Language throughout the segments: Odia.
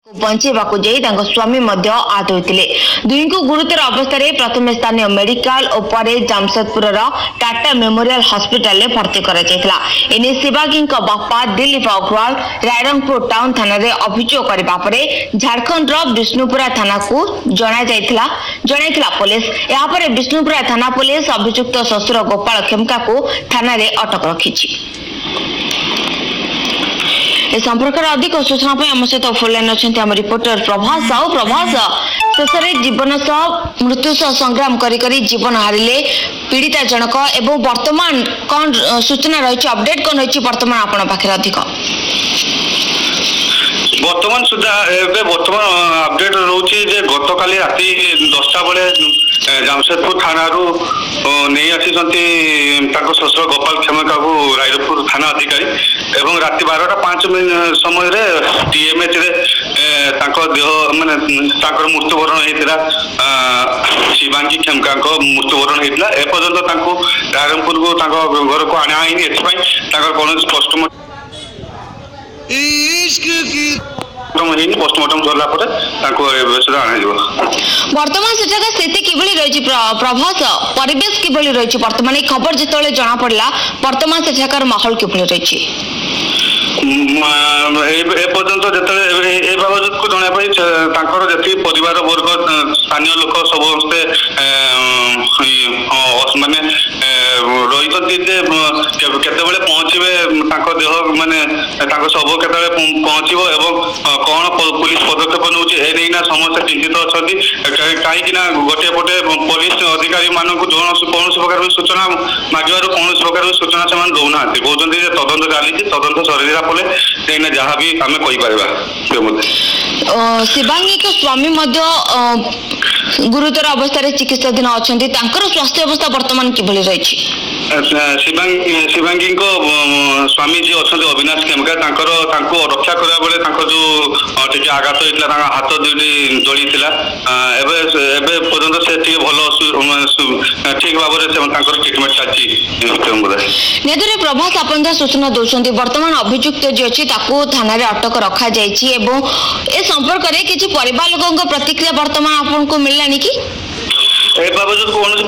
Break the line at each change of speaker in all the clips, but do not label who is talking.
ବଞ୍ଚେଇବାକୁ ଯାଇ ତାଙ୍କ ସ୍ୱାମୀ ମଧ୍ୟ ଆହତ ହୋଇଥିଲେ। ଦୁହିଁଙ୍କୁ ଗୁରୁତର ଅବସ୍ଥାରେ ପ୍ରଥମେ ସ୍ଥାନୀୟ ମେଡିକାଲ ଓ ପରେ ଜାମସେଦପୁରର ଟାଟା ମେମୋରିଆଲ ହସ୍ପିଟାଲରେ ଭର୍ତ୍ତି କରାଯାଇଥିଲା। ଏନେଇ ଶିବାଙ୍ଗୀଙ୍କ ବାପା ଦିଲ୍ଲୀପ ଅଗ୍ରୱାଲ ରାଇରଙ୍ଗପୁର ଟାଉନ ଥାନାରେ ଅଭିଯୋଗ କରିବା ପରେ ଝାଡ଼ଖଣ୍ଡର ବିଷ୍ଣୁପୁରା ଥାନାକୁ ଜଣାଇଥିଲା ପୋଲିସ। ଏହାପରେ ବିଷ୍ଣୁପୁରା ଥାନା ପୋଲିସ ଅଭିଯୁକ୍ତ ଶ୍ୱଶୁର ଗୋପାଳ ଖେମକାକୁ ଥାନାରେ ଅଟକ ରଖିଛି। ଏ ସମ୍ପର୍କରେ ଅଧିକ ସୂଚନା ପାଇଁ ଆମ ସହିତ ଫୋନ୍ ଲାଇନ୍ ଅଛନ୍ତି ଆମ ରିପୋର୍ଟର ପ୍ରଭାସ ସାହୁ। ପ୍ରଭାସ, ଶେଷରେ ଜୀବନ ସହ ମୃତ୍ୟୁ ସହ ସଂଗ୍ରାମ କରି କରି ଜୀବନ ହାରିଲେ ପୀଡ଼ିତା ଜଣକ ଏବଂ ବର୍ତ୍ତମାନ କଣ ସୂଚନା ରହିଛି, ଅପଡେଟ୍ କଣ ରହିଛି ବର୍ତ୍ତମାନ ଆପଣଙ୍କ ପାଖରେ ଅଧିକ?
ବର୍ତ୍ତମାନ ସୁଦ୍ଧା ଏବେ ବର୍ତ୍ତମାନ ଅପଡେଟ୍ ରହୁଛି ଯେ ଗତକାଲି ରାତି 10ଟା ବେଳେ ଜାମସେଦପୁର ଥାନାରୁ ନେଇ ଆସିଛନ୍ତି ତାଙ୍କ ଶ୍ୱଶୁର ଗୋପାଳ ଖେମକାକୁ ରାଇରଙ୍ଗପୁର ଥାନା ଅଧିକାରୀ ଏବଂ ରାତି 12ଟା 5 ସମୟରେ ଟିଏମଏଚ୍ ରେ ତାଙ୍କ ଦେହ ମାନେ ତାଙ୍କର ମୃତ୍ୟୁବରଣ ହେଇଥିଲା। ଶିବାଙ୍ଗୀ ଖେମକାଙ୍କ ମୃତ୍ୟୁବରଣ ହେଇଥିଲା। ଏପର୍ଯ୍ୟନ୍ତ ତାଙ୍କୁ ରାଇରଙ୍ଗପୁରକୁ ତାଙ୍କ ଘରକୁ ଆଣା ହେଇନି। ଏଥିପାଇଁ ତାଙ୍କର କୌଣସି ପୋଷ୍ଟମର୍ଟମ ହେଇନି। ପୋଷ୍ଟମର୍ଟମ ସରିଲା ପରେ ତାଙ୍କୁ ଏବେ ସୁଦ୍ଧା ଅଣାଯିବ।
ବର୍ତ୍ତମାନ ସେଠାକାର ସ୍ଥିତି କିଭଳି ରହିଛି ପ୍ରଭାସ? ପରିବେଶ କିଭଳି ରହିଛି ବର୍ତ୍ତମାନ, ଏଇ ଖବର ଯେତେବେଳେ ଜଣା ପଡିଲା, ବର୍ତ୍ତମାନ ସେଠାକାର ମାହୋଲ କିଭଳି ରହିଛି?
ଏପର୍ଯ୍ୟନ୍ତ ଯେତେବେଳେ ଏ ବାବଦକୁ ଜଣାଇବା ପାଇଁ ତାଙ୍କର ଯେତିକି ପରିବାର ବର୍ଗ, ସ୍ଥାନୀୟ ଲୋକ ସମସ୍ତେ ମାନେ ରହିଛନ୍ତି ଯେ କେତେବେଳେ ପହଞ୍ଚିବେ, ତାଙ୍କ ଦେହ ମାନେ ତାଙ୍କ ଶବ କେତେବେଳେ ପହଞ୍ଚିବ ଏବଂ କଣ ପୋଲିସ ପଦକ୍ଷେପ ନେଉଛି, ଏ ନେଇନା ସମସ୍ତେ ଚିନ୍ତିତ ଅଛନ୍ତି। କାହିଁକି ନା ଗୋଟିଏ ପଟେ ପୋଲିସ ଅଧିକାରୀ ମାନଙ୍କୁ କୌଣସି ପ୍ରକାର ବି ସୂଚନା ମାଗିବାରୁ କୌଣସି ପ୍ରକାର ବି ସୂଚନା ସେମାନେ ଦଉନାହାନ୍ତି। କହୁଛନ୍ତି ଯେ ତଦନ୍ତ ଚାଲିଛି, ତଦନ୍ତ ସରିଲା ପରେ ଏଇନା ଯାହା ବି ଆମେ କହିପାରିବା।
ଶିବାଙ୍ଗୀଙ୍କ ସ୍ୱାମୀ ମଧ୍ୟ ଗୁରୁତର ଅବସ୍ଥାରେ ଚିକିତ୍ସାଧୀନ ଅଛନ୍ତି। ତାଙ୍କର ସ୍ୱାସ୍ଥ୍ୟ ଅବସ୍ଥା ବର୍ତ୍ତମାନ କିଭଳି ରହିଛି?
ଶିବାଙ୍ଗୀଙ୍କ ସ୍ୱାମୀ ଯିଏ ଅଛନ୍ତି ଅବିନାଶ ଖେମକା, ତାଙ୍କର ତାଙ୍କୁ ରକ୍ଷା କରିବା ବେଳେ ତାଙ୍କ ଯୋଉ ଟିକେ ଆଘାତ ହେଇଥିଲା, ତାଙ୍କ ହାତ ଦୁଇଟି ଜଳିଥିଲା। ଏବେ ଏବେ ପର୍ଯ୍ୟନ୍ତ ସେ ଟିକେ ଭଲ, ଠିକ ଭାବରେ ତାଙ୍କର ଟ୍ରିଟମେଣ୍ଟ ଚାଲିଛି।
ନିହାତି ପ୍ରଭାସ, ଆପଣ ଯାହା ସୂଚନା ଦଉଛନ୍ତି, ବର୍ତ୍ତମାନ ଅଭିଯୁକ୍ତ ଯିଏ ଅଛି ତାକୁ ଥାନାରେ ଅଟକ ରଖାଯାଇଛି ଏବଂ ଏ ସମ୍ପର୍କରେ କିଛି ପରିବାର ଲୋକଙ୍କ ପ୍ରତିକ୍ରିୟା ବର୍ତ୍ତମାନ ଆପଣଙ୍କୁ ମିଳିଲାଣି କି?
ଏ ବାବଦକୁ କୌଣସି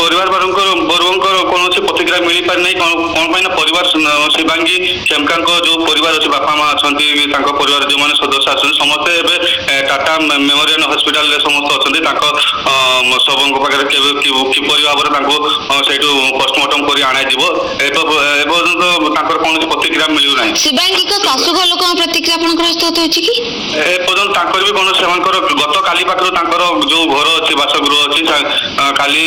ପରିବାର ବର୍ଗଙ୍କର କୌଣସି ପ୍ରତିକ୍ରିୟା ମିଳିପାରି ନାହିଁ। କଣ ପାଇଁ ନା ପରିବାର, ଶିବାଙ୍ଗୀ ଖେମକାଙ୍କ ଯୋଉ ପରିବାର ଅଛି, ବାପା ମା ଅଛନ୍ତି, ତାଙ୍କ ପରିବାର ଯୋଉମାନେ ସଦସ୍ୟ ଅଛନ୍ତି, ସମସ୍ତେ ଏବେ ଟାଟା ମେମୋରିଆଲ ହସ୍ପିଟାଲରେ ସମସ୍ତେ ଅଛନ୍ତି। ତାଙ୍କ ଶବଙ୍କ ପାଖରେ କେବେ କିପରି ଭାବରେ ତାଙ୍କୁ ସେଇଠୁ ପୋଷ୍ଟମର୍ଟମ କରି ଅଣାଯିବ, ଏପର୍ଯ୍ୟନ୍ତ ତାଙ୍କର କୌଣସି ପ୍ରତିକ୍ରିୟା ମିଳୁନାହିଁ।
ଶିବାଙ୍ଗୀଙ୍କ ଶାଶୁଘର ଲୋକଙ୍କ ପ୍ରତିକ୍ରିୟା ଆପଣଙ୍କର ହସ୍ତଗତ ହୋଇଛି କି?
ଏପର୍ଯ୍ୟନ୍ତ ତାଙ୍କର ବି କୌଣସି, ସେମାନଙ୍କର ଗତକାଲି ପାଖରୁ ତାଙ୍କର ଯୋଉ ଘର ଅଛି, ବାସଗୃହ ଅଛି, କାଲି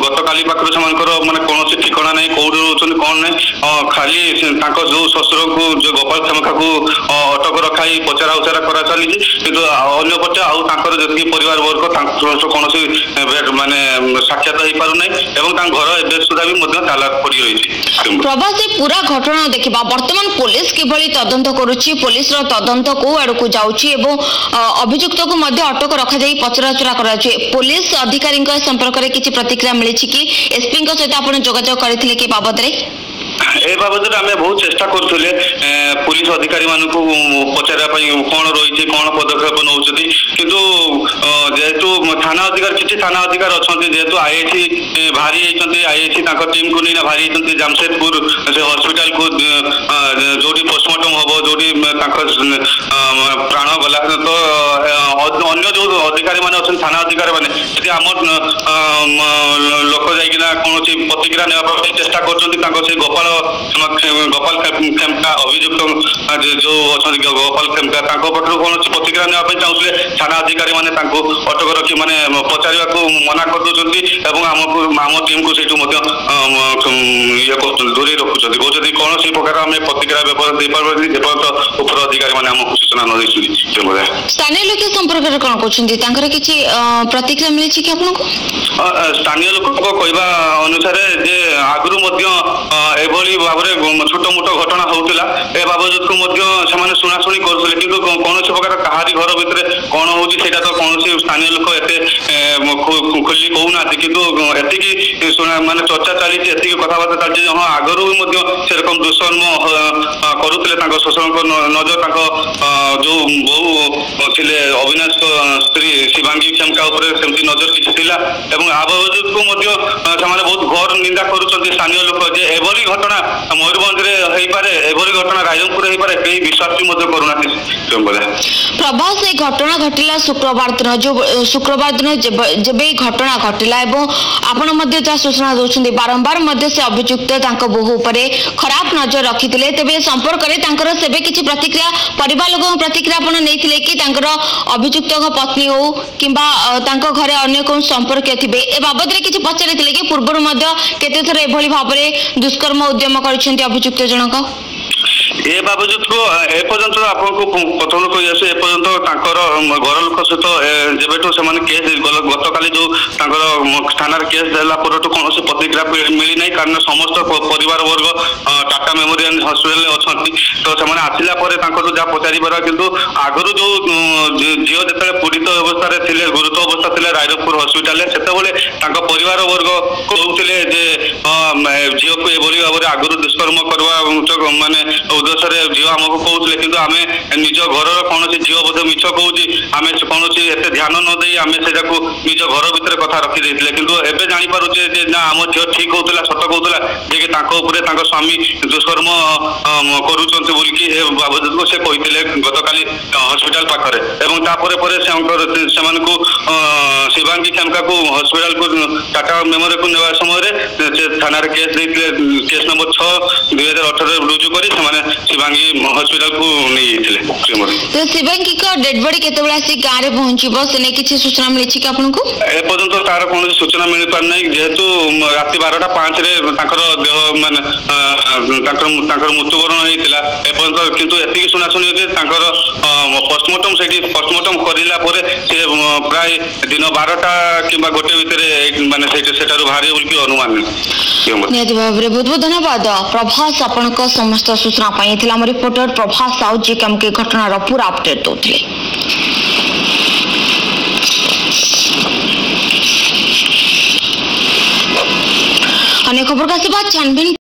ଗତକାଲି ପାଖରୁ ସେମାନଙ୍କର ମାନେ କୌଣସି ଠିକଣା ନାହିଁ, କୋଉଠି ରହୁଛନ୍ତି କଣ ନାହିଁ। ଖାଲି ତାଙ୍କ ଯୋଉ ଶ୍ୱଶୁରଙ୍କୁ, ଯୋଉ ଗୋପାଳ ଖେମକାକୁ ଅଟକ ରଖାଇ ପଚରା ଉଚରା କରା ଚାଲିଛି। କିନ୍ତୁ ଅନ୍ୟପଟେ ଆଉ ତାଙ୍କର ଯେତିକି ପରିବାର ବର୍ଗ, ତାଙ୍କ କୌଣସି ମାନେ ସାକ୍ଷାତ ହେଇପାରୁନାହିଁ ଏବଂ ତାଙ୍କ ଘର ଏବେ ସୁଦ୍ଧା ବି ମଧ୍ୟ ତାଲା ପଡି ରହିଛି।
ପ୍ରଭାସ, ପୁରା ଘଟଣା ଦେଖିବା, ବର୍ତ୍ତମାନ ପୋଲିସ କିଭଳି ତଦନ୍ତ କରୁଛି, ପୋଲିସର ତଦନ୍ତ କୋଉ ଆଡକୁ ଯାଉଛି ଏବଂ ଅଭିଯୁକ୍ତକୁ ମଧ୍ୟ ଅଟକ ରଖାଯାଇ ପଚରାଉଚରା କରାଯାଉଛି, ପୋଲିସ ଅଧିକାରୀଙ୍କ ସମ୍ପର୍କରେ କିଛି ପ୍ରତିକ୍ରିୟା ମିଳିଛି କି? ଏସପିଙ୍କ ସହିତ ଆପଣ ଯୋଗାଯୋଗ କରିଥିଲେ କି ବାବଦରେ?
ଏ ବାବଦରେ ଆମେ ବହୁତ ଚେଷ୍ଟା କରୁଥିଲେ ପୋଲିସ ଅଧିକାରୀ ମାନଙ୍କୁ ପଚାରିବା ପାଇଁ, କଣ ରହିଛି, କଣ ପଦକ୍ଷେପ ନେଉଛନ୍ତି। କିନ୍ତୁ ଯେହେତୁ ଥାନା ଅଧିକାରୀ, କିଛି ଥାନା ଅଧିକାରୀ ଅଛନ୍ତି, ଯେହେତୁ ଆଇଆଇସି ବାହାରି ଯାଇଛନ୍ତି, ଆଇଆଇସି ତାଙ୍କ ଟିମକୁ ନେଇ ବାହାରି ଯାଇଛନ୍ତି ଜାମସେଦପୁର ସେ ହସ୍ପିଟାଲକୁ, ଯୋଉଠି ପୋଷ୍ଟମର୍ଟମ ହବ, ଯୋଉଠି ତାଙ୍କ ପ୍ରାଣ ଗଲା। ତ ଅନ୍ୟ ଯୋଉ ଅଧିକାରୀ ମାନେ ଅଛନ୍ତି, ଥାନା ଅଧିକାରୀ ମାନେ, ଯଦି ଆମ ଲୋକ ଯାଇକିନା କୌଣସି ପ୍ରତିକ୍ରିୟା ନେବା ପାଇଁ ଚେଷ୍ଟା କରୁଛନ୍ତି, ତାଙ୍କ ସେ ଗୋପାଳ ଖେମକା, ଅଭିଯୁକ୍ତ ଯୋଉ ଅଛନ୍ତି ଗୋପାଳ ଖେମକା, ତାଙ୍କ ପାଖରୁ କୌଣସି ପ୍ରତିକ୍ରିୟା ନେବା ପାଇଁ ଚାହୁଁଥିଲେ, ଥାନା ଅଧିକାରୀ ମାନେ ତାଙ୍କୁ ଅଟକ ରଖି ମାନେ ପଚାରିବାକୁ ମନା କରିଦଉଛନ୍ତି ଏବଂ ଆମକୁ, ଆମ ଟିମକୁ ସେଇଠୁ ମଧ୍ୟ ଇଏ କରୁଛନ୍ତି, ଦୂରେଇ ରଖୁଛନ୍ତି। କହୁଛନ୍ତି କୌଣସି ପ୍ରକାର ଆମେ ପ୍ରତିକ୍ରିୟା ବ୍ୟବହାର ଦେଇପାରିବାନି ଯେପର୍ଯ୍ୟନ୍ତ ଉପର ଅଧିକାରୀ ମାନେ ଆମକୁ ସୂଚନା ନ ଦେଇଛନ୍ତି।
ସ୍ଥାନୀୟ ଲୋକେ ସମ୍ପର୍କ ସମ୍ପର୍କରେ କଣ କହୁଛନ୍ତି? ତାଙ୍କର କିଛି ପ୍ରତିକ୍ରିୟା ମିଳିଛି କି ଆପଣଙ୍କୁ?
ସ୍ଥାନୀୟ ଲୋକଙ୍କ କହିବା ଅନୁସାରେ ଯେ ଆଗରୁ ମଧ୍ୟ ଏଭଳି ଭାବରେ ଛୋଟ ମୋଟ ଘଟଣା ହଉଥିଲା, ଏ ବାବଦକୁ ମଧ୍ୟ ସେମାନେ ଶୁଣାଶୁଣି କରୁଥିଲେ, କିନ୍ତୁ କୌଣସି ପ୍ରକାର କାହାରି ଘର ଭିତରେ କଣ ହଉଛି ସେଇଟା ତ କୌଣସି ସ୍ଥାନୀୟ ଲୋକ ଏତେ ଖୋଲି କହୁନାହାନ୍ତି। କିନ୍ତୁ ଏତିକି ଶୁଣା ମାନେ ଚର୍ଚ୍ଚା ଚାଲିଛି, ଏତିକି କଥାବାର୍ତ୍ତା ଚାଲିଛି ଯେ ହଁ, ଆଗରୁ ବି ମଧ୍ୟ ସେରକମ ଦୁଷ୍କର୍ମ କରୁଥିଲେ। ତାଙ୍କ ଶ୍ୱଶୁରଙ୍କ ନଜର ତାଙ୍କ ଯୋଉ ବୋହୂ ଥିଲେ ଅବିନାଶଙ୍କ ସ୍ତ୍ରୀ ଶିବାଙ୍ଗୀ ଖେମକା ଉପରେ ସେମିତି ନଜର କିଛି ଥିଲା, ଏବଂ ଆ ବାବଦକୁ ମଧ୍ୟ ସେମାନେ ବହୁତ ଘୋର ନିନ୍ଦା କରୁଛନ୍ତି ସ୍ଥାନୀୟ ଲୋକ, ଯେ ଏଭଳି ଘଟଣା ମୟୂରଭଞ୍ଜରେ ହେଇପାରେ, ଏଭଳି ଘଟଣା ରାଇରଙ୍ଗପୁରରେ ହେଇପାରେ, କେହି ବିଶ୍ୱାସ ବି ମଧ୍ୟ କରୁନାହାନ୍ତି।
ପ୍ରଭାସ, ଏ ଘଟଣା ଘଟିଲା ଶୁକ୍ରବାର ଦିନ। ଯୋଉ ଶୁକ୍ରବାର ଦିନ ଯେବେ ଏଇ ଘଟଣା ଘଟିଲା ଏବଂ ଆପଣ ମଧ୍ୟ ଯାହା ସୂଚନା ଦଉଛନ୍ତି ବାରମ୍ବାର ମଧ୍ୟ ସେ ଅଭିଯୁକ୍ତ ତାଙ୍କ ବୋହୂ ଉପରେ ଖରାପ ନଜର ରଖିଥିଲେ, ତେବେ ଏ ସମ୍ପର୍କରେ ତାଙ୍କର ସେବେ କିଛି ପ୍ରତିକ୍ରିୟା, ପରିବାର ଲୋକଙ୍କ ପ୍ରତିକ୍ରିୟା ଆପଣ ନେଇଥିଲେ କି? ତାଙ୍କର ଅଭିଯୁକ୍ତଙ୍କ ପତ୍ନୀ ହଉ କିମ୍ବା ତାଙ୍କ ଘରେ ଅନ୍ୟ କେଉଁ ସମ୍ପର୍କୀୟ ଥିବେ, ଏ ବାବଦରେ କିଛି ପଚାରିଥିଲେ କି? ପୂର୍ବରୁ ମଧ୍ୟ କେତେଥର ଏଭଳି ଭାବରେ ଦୁଷ୍କର୍ମ ଉଦ୍ୟମ କରିଛନ୍ତି ଅଭିଯୁକ୍ତ ଜଣକ?
ଏ ବାବଦକୁ ଏପର୍ଯ୍ୟନ୍ତ ଆପଣଙ୍କୁ ପ୍ରଥମରୁ କହି ଆସୁ, ଏପର୍ଯ୍ୟନ୍ତ ତାଙ୍କର ଘର ଲୋକ ସହିତ ଯେବେଠୁ ସେମାନେ କେସ୍ ଗତକାଲି ଯୋଉ ତାଙ୍କର ଥାନାରେ କେସ୍ ଦେଲା ପରଠୁ କୌଣସି ପ୍ରତିକ୍ରିୟା ମିଳିନାହିଁ, କାରଣ ସମସ୍ତ ପରିବାର ବର୍ଗ ଟାଟା ମେମୋରିଆଲ ହସ୍ପିଟାଲରେ ଅଛନ୍ତି। ତ ସେମାନେ ଆସିଲା ପରେ ତାଙ୍କଠୁ ଯାହା ପଚାରି ପାରିବା। କିନ୍ତୁ ଆଗରୁ ଯୋଉ ଝିଅ ଯେତେବେଳେ ପୀଡ଼ିତ ଅବସ୍ଥାରେ ଥିଲେ, ଗୁରୁତ୍ୱ ଅବସ୍ଥା ଥିଲେ ରାଇରଙ୍ଗପୁର ହସ୍ପିଟାଲରେ, ସେତେବେଳେ ତାଙ୍କ ପରିବାର ବର୍ଗ କହୁଥିଲେ ଯେ ଝିଅକୁ ଏଭଳି ଭାବରେ ଆଗରୁ ଦୁଷ୍କର୍ମ କରିବା ମାନେ ଉଦ୍ଦେଶ୍ୟରେ ଝିଅ ଆମକୁ କହୁଥିଲେ, କିନ୍ତୁ ଆମେ ନିଜ ଘରର କୌଣସି ଝିଅ ବୋଧେ ମିଛ କହୁଛି, ଆମେ କୌଣସି ଏତେ ଧ୍ୟାନ ନ ଦେଇ ଆମେ ସେଟାକୁ ନିଜ ଘର ଭିତରେ କଥା ରଖିଦେଇଥିଲେ। କିନ୍ତୁ ଏବେ ଜାଣିପାରୁଛେ ଯେ ନା, ଆମ ଝିଅ ଠିକ କହୁଥିଲା, ସତ କହୁଥିଲା, ଯେ କି ତାଙ୍କ ଉପରେ ତାଙ୍କ ସ୍ୱାମୀ ଦୁଷ୍କର୍ମ କରୁଛନ୍ତି ବୋଲିକି ଏ ବାବଦକୁ ସେ କହିଥିଲେ ଗତକାଲି ହସ୍ପିଟାଲ ପାଖରେ। ଏବଂ ତାପରେ ପରେ ସେମାନଙ୍କୁ ଶିବାଙ୍ଗୀ ଖେମକାକୁ ହସ୍ପିଟାଲକୁ ଟାଟା ମେମୋରିଆଲକୁ ନେବା ସମୟରେ ସେ ଥାନାରେ କେସ୍ ଦେଇଥିଲେ। କେସ୍ ନମ୍ବର 6/2018 ରୁଜୁ କରି ସେମାନେ ଶିବାଙ୍ଗୀ ହସ୍ପିଟାଲକୁ ନେଇଯାଇଥିଲେ।
ତ ଶିବାଙ୍ଗୀଙ୍କ ଡେଡ୍ ବଡି କେତେବେଳେ ଆସି ଗାଁରେ ପହଞ୍ଚିବ ସେ ନେଇ କିଛି ସୂଚନା ମିଳିଛି କି ଆପଣଙ୍କୁ?
ଏପର୍ଯ୍ୟନ୍ତ ତାର କୌଣସି ସୂଚନା ମିଳିପାରୁନାହିଁ, ଯେହେତୁ ରାତି 12:05ରେ ତାଙ୍କର ଦେହ ମାନେ ତାଙ୍କର ମୃତ୍ୟୁବରଣ ହେଇଥିଲା। ଏପର୍ଯ୍ୟନ୍ତ କିନ୍ତୁ ଏତିକି ଶୁଣାଶୁଣି ଅଛି, ତାଙ୍କର ପୋଷ୍ଟମର୍ଟମ ସେଇଠି ପୋଷ୍ଟମର୍ଟମ କରିଲା ପରେ ସେ ପ୍ରାୟ ଦିନ 12ଟା କିମ୍ବା 1 ଭିତରେ ମାନେ ସେଇଠି ସେଠାରୁ ବାହାରିବ ବୋଲି ଅନୁମାନ।
ନିହାତି ଭାବରେ ବହୁତ ବହୁତ ଧନ୍ୟବାଦ ପ୍ରଭାସ ଆପଣଙ୍କ ସମସ୍ତ ସୂଚନା ପାଇଁ। ଥିଲା ଆମ ରିପୋର୍ଟର ପ୍ରଭାସ ସାହୁ, ଯିଏକି ଆମକୁ ଏ ଘଟଣାର ପୁରା ଅପଡେଟ୍ ଦଉଥିଲେ। ଅନ୍ୟ ଖବରକୁ ଆସିବା, ଛାନଭିନ